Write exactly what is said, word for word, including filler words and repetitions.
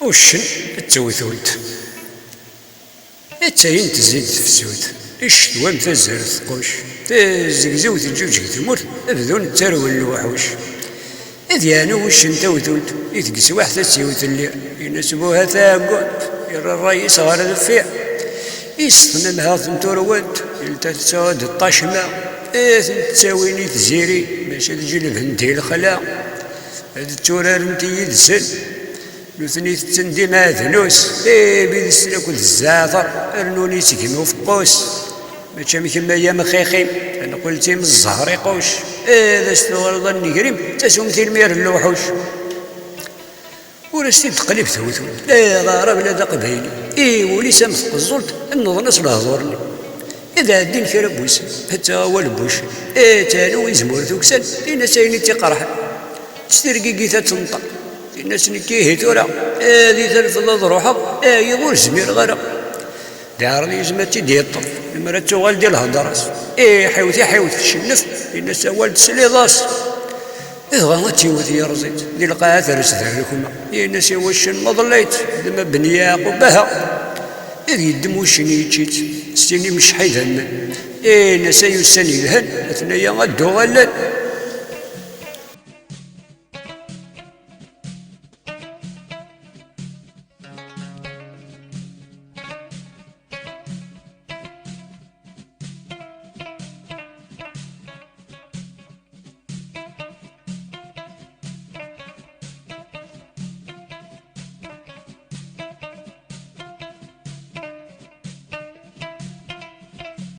Uccen d tewtult. Attayen tezzi-d tefsut. Ccetwa am tazart tqucc. Tezzegzew teǧǧuǧeg tmurt. Bdun ttarwen lewḥuc. Ad yeɛnu wuccen tawtult i teswiɛt ad tt-iwet llir. Yenna-s buha taɛeggunt, yerra ṛṛay-is ɣer deffir. Iseṭṭen amhaḍ n turwent, yelta tettɛud ṭṭacma. Ad ten-ttawin i tziri, maca ad ǧelbent i lexla. Ad tturarent yid-sen. Nutni tetten d imeɛdnus, ibid-sen akked zzeɛter, rnun isegmi ufeqqus. Mačči am kemm ay amxixi, neqqel d timeẓẓer iquc. Ad as-tuɣaleḍ a nnegrim, d tasumtin mi rn lewḥuc. Ur as-t-id-teqlib tewtult, la d aɛrab la d aqbayli. I wul-is am tqeẓẓult, nnuḍen-as lehdur-nni. Ad ɛeddin kra n wussan, ad taɣ awal n wuccen. Ad taɛnu izmur tuksan, tin-as ayen i tt-iqerḥen. S tirgigit ad tenṭeq. Tin-as nekk ihi tura, ad i terfeḍ ad ruḥeɣ, ahi ur zmireɣ ara. D iɛreḍ yezmer ad tt-id-yeṭṭef, lemmer ad tuɣal di lhedra-s. Iḥiwet, iḥiwet, tcennef, tin-as awal tesliḍ-as. Dɣa ad tt-iwet yerẓ-itt, di lqaɛa ters d rrekma. Yenna-s i wuccen ma ḍellayt, d ma ben Yeɛqub, aha. Ad yeddem wuccen yečč-itt, s tin imecḥ idammen. Yenna-s ay ussan yelhan, atnaya ad d-uɣalen.